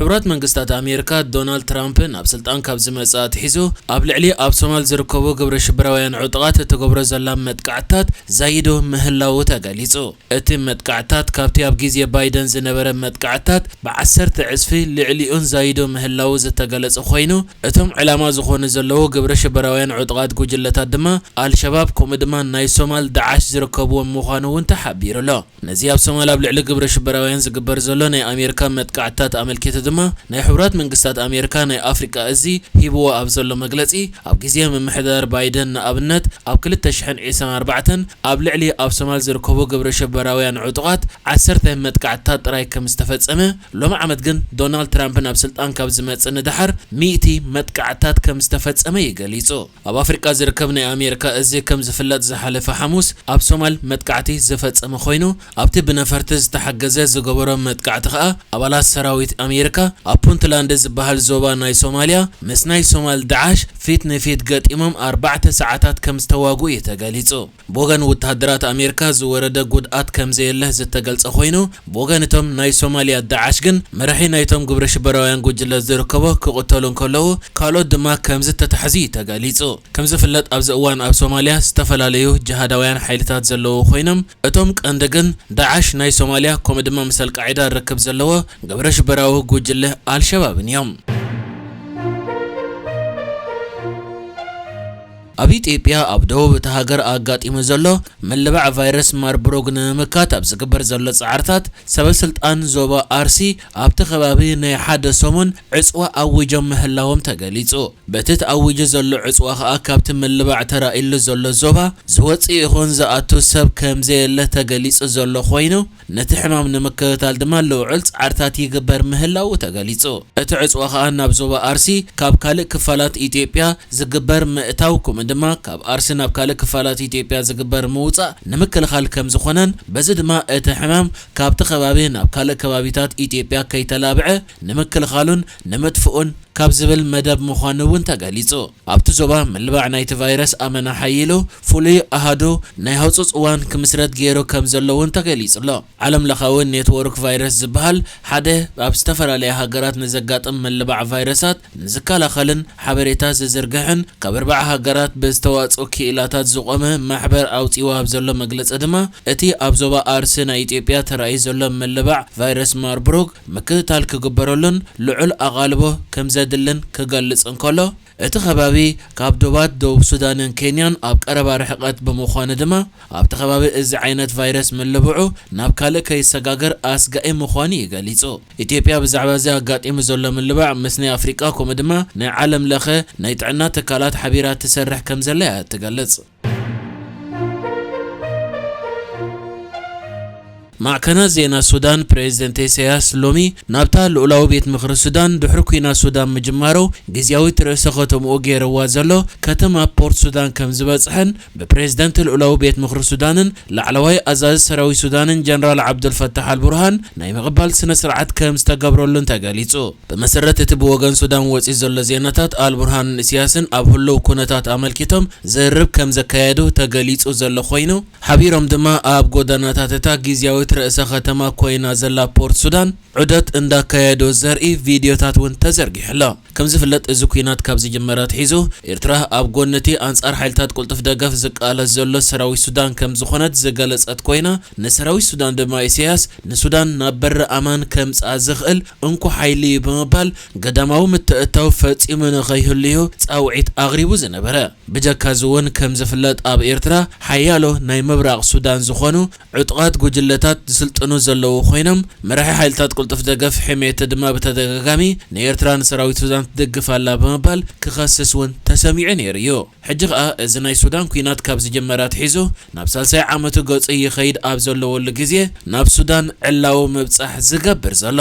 ሕቡራት መንግስታት ኣሜሪካ፣ ዶናልድ ትራምፕ ናብ ስልጣን ካብ ዝመጽእ ኣትሒዙ፣ ኣብ ልዕሊ ኣብ ሶማል ዝርከቡ ግብረ ሽበራውያን ዕጡቓት እትገብሮ ዘላ መጥቃዕትታት ዛይዱ ምህላዉ ተገሊጹ። እቲ መጥቃዕትታት ካብቲ ኣብ ግዜ ባይደን ዝነበረ መጥቃዕትታት ብዓሰርተ ዕጽፊ ልዕሊኡን ዛይዱ ምህላዉ ዝተገለጸ ኮይኑ፣ እቶም ዕላማ ዝኾኑ ዘለዉ ግብረ ሽበራውያን ዕጡቓት ጉጅለታት ድማ ኣልሸባብ፣ ከምኡ ድማ ናይ ሶማል ዳዓሽ ዝርከብዎም ምዃኑ እውን ተሓቢሩ ኣሎ። ነዚ ኣብ ሶማል ኣብ ልዕሊ ግብረ ሽበራውያን ዝግበር ዘሎ ናይ ኣሜሪካ መጥቃዕትታት ኣመልኪቱ ድማ፣ ናይ ሕቡራት መንግስታት ኣሜሪካ ናይ ኣፍሪቃ እዚ ሂብዎ ኣብ ዘሎ መግለጺ፣ ኣብ ግዜ ምምሕዳር ባይደን ንኣብነት ኣብ ክልተ ሽሕን ዕስራን ኣርባዕተን ኣብ ልዕሊ ኣብ ሶማል ዝርከቡ ግብረ ሽበራውያን ዕጡቓት ዓሰርተ መጥቃዕትታት ጥራይ ከም ዝተፈጸመ፣ ሎሚ ዓመት ግን ዶናልድ ትራምፕ ናብ ስልጣን ካብ ዝመጽእ ንደሓር ሚእቲ መጥቃዕትታት ከም ዝተፈጸመ እዩ ገሊጹ። ኣብ ኣፍሪቃ ዝርከብ ናይ ኣሜሪካ እዚ ከም ዝፍለጥ ዝሓለፈ ሓሙስ ኣብ ሶማል መጥቃዕቲ ዝፈጸመ ኮይኑ፣ ኣብቲ ብነፈርቲ ዝተሓገዘ ዝገበሮ መጥቃዕቲ ከኣ ኣባላት ሰራዊት ኣሜሪካ ኣብ ፑንትላንድ ዝበሃል ዞባ ናይ ሶማልያ ምስ ናይ ሶማል ዳዓሽ ፊት ንፊት ገጢሞም ኣርባዕተ ሰዓታት ከም ዝተዋግኡ እዩ ተገሊጹ። ብወገን ወተሃደራት ኣሜሪካ ዝወረደ ጉድኣት ከም ዘየለ ዝተገልጸ ኮይኑ፣ ብወገን እቶም ናይ ሶማልያ ዳዓሽ ግን መራሒ ናይቶም ግብረ ሽበራውያን ጉጅለ ዝርከቦ ክቕተሉ እንከለዉ፣ ካልኦት ድማ ከም ዝተታሕዙ እዩ ተገሊጹ። ከም ዝፍለጥ ኣብዚ እዋን ኣብ ሶማልያ ዝተፈላለዩ ጅሃዳውያን ሓይልታት ዘለዉ ኮይኖም፣ እቶም ቀንዲ ግን ዳዓሽ ናይ ሶማልያ ከምኡ ድማ ምስ ኣልቃዒዳ ርክብ ዘለዎ ግብረ ሽበራዊ ጉጅለ ኣልሸባብን እዮም። ኣብ ኢትዮጵያ ኣብ ደቡብ እታ ሃገር ኣጋጢሙ ዘሎ ምልባዕ ቫይረስ ማርቡርግ ንምምካት ኣብ ዝግበር ዘሎ ጻዕርታት፣ ሰበ ስልጣን ዞባ ኣርሲ ኣብቲ ከባቢ ናይ ሓደ ሰሙን ዕጽዋ ኣዊጆም ምህላዎም ተገሊጹ። በቲ ተኣዊጁ ዘሎ ዕጽዋ ከኣ ካብቲ ምልባዕ ተራእዩሉ ዘሎ ዞባ ዝወጽእ ይኹን ዝኣቱ ሰብ ከም ዘየለ ተገሊጹ ዘሎ ኮይኑ፣ ነቲ ሕማም ንምክትታል ድማ ልዑል ጻዕርታት ይግበር ምህላዉ ተገሊጹ። እቲ ዕጽዋ ከኣ ናብ ዞባ ኣርሲ ካብ ካልእ ክፋላት ኢትዮጵያ ዝግበር ምእታው፣ ከምኡ ድማ ካብ ኣርሲ ናብ ካልእ ክፋላት ኢትዮጵያ ዝግበር ምውጻእ ንምክልኻል ከም ዝኾነን፣ በዚ ድማ እቲ ሕማም ካብቲ ከባቢ ናብ ካልእ ከባቢታት ኢትዮጵያ ከይተላብዐ ንምክልኻሉን ንምጥፍኡን ካብ ዝብል መደብ ምዃኑ እውን ተገሊጹ። ኣብቲ ዞባ ምልባዕ ናይቲ ቫይረስ ኣመና ሓይሉ፣ ፍሉይ ኣሃዱ ናይ ህጹጽ እዋን ክምስረት ገይሩ ከም ዘሎ እውን ተገሊጹ ኣሎ። ዓለም ለኻዊ ኔትወርክ ቫይረስ ዝበሃል ሓደ ኣብ ዝተፈላለያ ሃገራት ንዘጋጥም ምልባዕ ቫይረሳት ንዝከላኸልን ሓበሬታ ዝዝርግሕን ካብ ኣርብዓ ሃገራት ብዝተዋጽኡ ክኢላታት ዝቖመ ማሕበር ኣውጺእዎ ኣብ ዘሎ መግለጺ ድማ፣ እቲ ኣብ ዞባ ኣርሲ ናይ ኢትዮጵያ ተራእዩ ዘሎ ምልባዕ ቫይረስ ማርቡርግ ምክትታል ክግበረሉን ልዑል ኣቓልቦ ከም ዘድልን ክገልጽ እንከሎ፣ እቲ ከባቢ ካብ ዶባት ደቡብ ሱዳንን ኬንያን ኣብ ቀረባ ርሕቀት ብምዃኑ ድማ፣ ኣብቲ ከባቢ እዚ ዓይነት ቫይረስ ምልብዑ ናብ ካልእ ከይሰጋገር ኣስጋኢ ምዃኑ እዩ ገሊጹ። ኢትዮጵያ ብዛዕባ እዚ ኣጋጢሙ ዘሎ ምልባዕ ምስ ናይ ኣፍሪቃ ከምኡ ድማ ናይ ዓለም ለኸ ናይ ጥዕና ትካላት ሓቢራ ትሰርሕ ከም ዘላ እያ እትገልጽ። ማዕከናት ዜና ሱዳን፣ ፕሬዝደንት ኢሳያስ ሎሚ ናብታ ልኡላዊ ቤት ምኽሪ ሱዳን ድሕሪ ኲናት ሱዳን ምጅማሩ ግዝያዊት ርእሰ ከተምኡ ገይርዋ ዘሎ ከተማ ፖርት ሱዳን ከም ዝበጽሐን ብፕሬዝደንት ልኡላዊ ቤት ምኽሪ ሱዳንን ላዕለዋይ ኣዛዚ ሰራዊት ሱዳንን ጀነራል ዓብዱልፈታሕ ኣልቡርሃን ናይ ምቕባል ስነ ስርዓት ከም ዝተገብረሉን ተገሊጹ። ብመሰረት እቲ ብወገን ሱዳን ወጺኡ ዘሎ ዜናታት፣ ኣልቡርሃንን ኢሳያስን ኣብ ህሉው ኩነታት ኣመልኪቶም ዝርርብ ከም ዘካየዱ ተገሊጹ ዘሎ ኮይኑ፣ ሓቢሮም ድማ ኣብ ጎደናታት እታ ግዝያዊት ርእሰ ከተማ ኮይና ዘላ ፖርት ሱዳን ዑደት እንዳካየዱ ዘርኢ ቪድዮታት እውን ተዘርጊሑ ኣሎ። ከም ዝፍለጥ፣ እዚ ኲናት ካብ ዝጅመር ኣትሒዙ፣ ኤርትራ ኣብ ጎኒ እቲ ኣንጻር ሓይልታት ቅልጡፍ ደገፍ ዝቃለስ ዘሎ ሰራዊት ሱዳን ከም ዝኾነት ዝገለጸት ኮይና፣ ንሰራዊት ሱዳን ድማ ኢሳያስ ንሱዳን ናብ በሪ ኣማን ከምጽኣ ዝኽእል እንኮ ሓይሊ እዩ ብምባል፣ ገዳማዊ ምትእትታው ፈጺሙ ንኸይህሉ'ዩ ጻውዒት ኣቕሪቡ ዝነበረ። ብጀካ እዚ እውን ከም ዝፍለጥ፣ ኣብ ኤርትራ ሓያሎ ናይ ምብራቕ ሱዳን ዝኾኑ ዕጡቓት ጉጅለታት ዝስልጥኑ ዘለዉ ኮይኖም፣ መራሒ ሓይልታት ቅልጡፍ ደገፍ ሕሜቲ ድማ ብተደጋጋሚ ንኤርትራ ንሰራዊት ሱዳን ትድግፍ ኣላ ብምባል ክኸስስ እውን ተሰሚዑ ነይሩ እዩ። ሕጂ ኸኣ እዚ ናይ ሱዳን ኲናት ካብ ዝጅመር ኣትሒዙ ናብ ሳልሳይ ዓመቱ ገጹ ይኸይድ ኣብ ዘለወሉ ግዜ፣ ናብ ሱዳን ዕላዊ ምብጻሕ ዝገብር ዘሎ።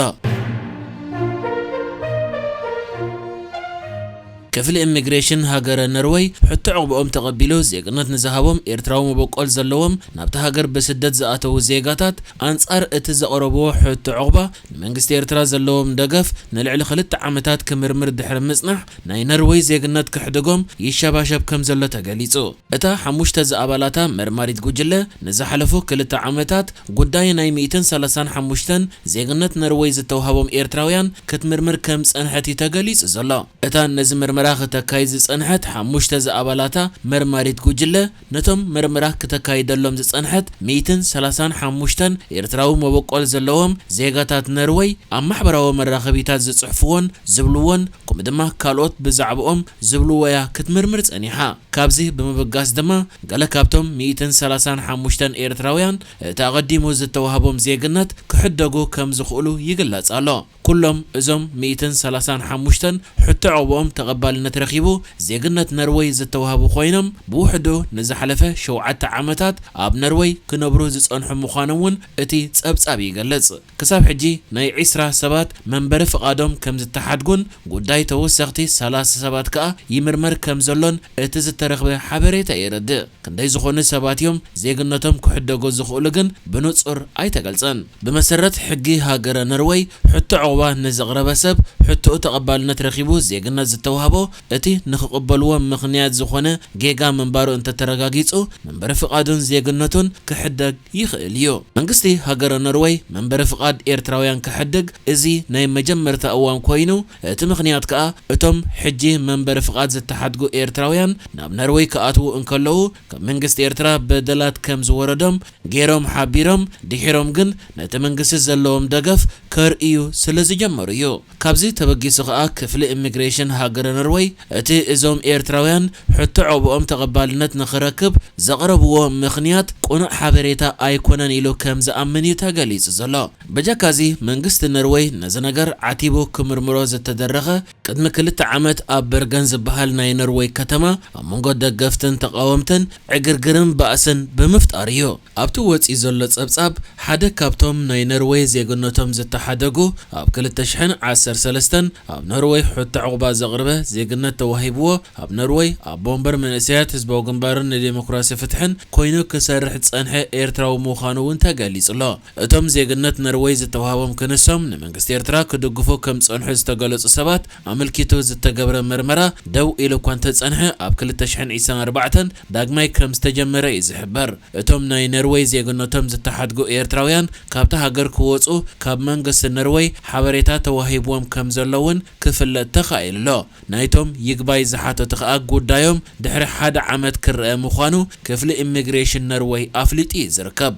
ክፍሊ ኢሚግሬሽን ሃገረ ነርወይ ሕቶ ዕቑባኦም ተቐቢሉ ዜግነት ንዝሃቦም ኤርትራዊ መበቆል ዘለዎም ናብቲ ሃገር ብስደት ዝኣተዉ ዜጋታት ኣንጻር እቲ ዘቕረብዎ ሕቶ ዕቑባ ንመንግስቲ ኤርትራ ዘለዎም ደገፍ ንልዕሊ ክልተ ዓመታት ክምርምር ድሕሪ ምጽናሕ ናይ ነርወይ ዜግነት ክሕድጎም ይሸባሸብ ከም ዘሎ ተገሊጹ። እታ ሓሙሽተ ዝኣባላታ መርማሪት ጉጅለ ንዝሓለፉ ክልተ ዓመታት ጉዳይ ናይ ሚእትን ሰላሳን ሓሙሽተን ዜግነት ነርወይ ዝተውሃቦም ኤርትራውያን ክትምርምር ከም ጸንሐት እዩ ተገሊጹ ዘሎ። እታ ነዚ ምርመራ ክተካይድ ዝጸንሐት ሓሙሽተ ዝኣባላታ መርማሪት ጉጅለ ነቶም ምርመራ ክተካይደሎም ዝጸንሐት ሚእትን ሰላሳን ሓሙሽተን ኤርትራዊ መበቆል ዘለዎም ዜጋታት ነርወይ ኣብ ማሕበራዊ መራኸቢታት ዝጽሕፍዎን ዝብልዎን ከምኡ ድማ ካልኦት ብዛዕባኦም ዝብልዎ እያ ክትምርምር ጸኒሓ። ካብዚ ብምብጋስ ድማ ገለ ካብቶም ሚእትን ሰላሳን ሓሙሽተን ኤርትራውያን እቲ ኣቐዲሙ ዝተዋህቦም ዜግነት ክሕደጉ ከም ዝኽእሉ ይግለጽ ኣሎ። ኩሎም እዞም ሚእትን ሰላሳን ሓሙሽተን ሕቶ ዕቑባኦም ተቐባልነት ረኺቡ ዜግነት ነርወይ ዝተዋህቡ ኮይኖም ብውሕዱ ንዝሓለፈ ሸውዓተ ዓመታት ኣብ ነርወይ ክነብሩ ዝጸንሑ ምዃኖም እውን እቲ ጸብጻብ ይገልጽ። ክሳብ ሕጂ ናይ ዒስራ ሰባት መንበሪ ፍቓዶም ከም ዝተሓድጉን ጉዳይ ተወሰኽቲ ሰላሳ ሰባት ከኣ ይምርመር ከም ዘሎን እቲ ዝተረኽበ ሓበሬታ የረድእ። ክንደይ ዝኾኑ ሰባት እዮም ዜግነቶም ክሕደጎ ዝኽእሉ ግን ብንጹር ኣይተገልጸን። ብመሰረት ሕጊ ሃገረ ነርወይ ሕቶ ዕቑባ ንዘቕረበ ሰብ ሕቶኡ ተቐባልነት ረኺቡ ዜግነት ዝተዋህቦ እቲ ንኽቕበልዎ ምኽንያት ዝኾነ ጌጋ ምንባሩ እንተተረጋጊጹ መንበሪ ፍቓዱን ዜግነቱን ክሕደግ ይኽእል እዩ። መንግስቲ ሃገረ ኖርወይ መንበሪ ፍቓድ ኤርትራውያን ክሕድግ እዚ ናይ መጀመርታ እዋን ኮይኑ፣ እቲ ምኽንያት ከኣ እቶም ሕጂ መንበሪ ፍቓድ ዝተሓድጉ ኤርትራውያን ናብ ኖርወይ ክኣትዉ እንከለዉ ካብ መንግስቲ ኤርትራ በደላት ከም ዝወረዶም ገይሮም ሓቢሮም፣ ድሒሮም ግን ነቲ መንግስቲ ዘለዎም ደገፍ ከርእዩ ስለ ዝጀመሩ እዩ። ካብዚ ተበጊሱ ከኣ ክፍሊ ኢሚግሬሽን ሃገረ ኖርወይ እቲ እዞም ኤርትራውያን ሕቶ ዕቑባኦም ተቐባልነት ንኽረክብ ዘቕረብዎ ምኽንያት ቅኑዕ ሓበሬታ ኣይኮነን ኢሉ ከም ዝኣምን እዩ ተገሊጹ ዘሎ። በጃካዚ መንግስቲ ኖርወይ ነዚ ነገር ዓቲቡ ክምርምሮ ዝተደረኸ ቅድሚ ክልተ ዓመት ኣብ በርገን ዝበሃል ናይ ኖርወይ ከተማ ኣብ መንጎ ደገፍትን ተቓወምትን ዕግርግርን ባእስን ብምፍጣር እዩ። ኣብቲ ወጺኡ ዘሎ ጸብጻብ ሓደ ካብቶም ናይ ኖርወይ ዜግነቶም ዝተሓደጉ ኣብ ክልተ ሽሕን ዓሰርተ ሰለስተን ኣብ ኖርወይ ሕቶ ዕቑባ ዘቕረበ ዜግነት ተዋሂብዎ ኣብ ኖርወይ ኣቦ ወንበር መንእሰያት ህዝባዊ ግንባርን ንዴሞክራሲ ፍትሕን ኮይኑ ክሰርሕ ዝጸንሐ ኤርትራዊ ምዃኑ እውን ተገሊጹ ኣሎ። እቶም ዜግነት ኖርወይ ዝተዋህቦም ክንሶም ንመንግስቲ ኤርትራ ክድግፉ ከም ዝጸንሑ ዝተገለጹ ሰባት ኣመልኪቱ ዝተገብረ መርመራ ደው ኢሉ እኳ እንተጸንሐ ኣብ ክልተ ሽሕን ዕስራን ኣርባዕተን ዳግማይ ከም ዝተጀመረ እዩ ዝሕበር። እቶም ናይ ኖርወይ ዜግነቶም ዝተሓድጉ ኤርትራውያን ካብታ ሃገር ክወጹ ካብ መንግስቲ ኖርወይ ሓበሬታ ተዋሂብዎም ከም ዘሎ እውን ክፍለጥ ተኻኢሉ ኣሎ። ናይቶም ይግባይ ዝሓተቱ ከኣ ጉዳዮም ድሕሪ ሓደ ዓመት ክረአ ምዃኑ ክፍሊ ኢሚግሬሽን ኖርወይ ኣፍሊጡ እዩ ዝርከብ።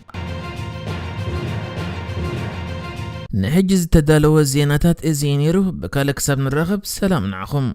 ንሕጂ ዝተዳለወ ዜናታት እዚ እዩ ነይሩ። ብካልእ ክሳብ ንራኸብ ሰላም ንዓኹም።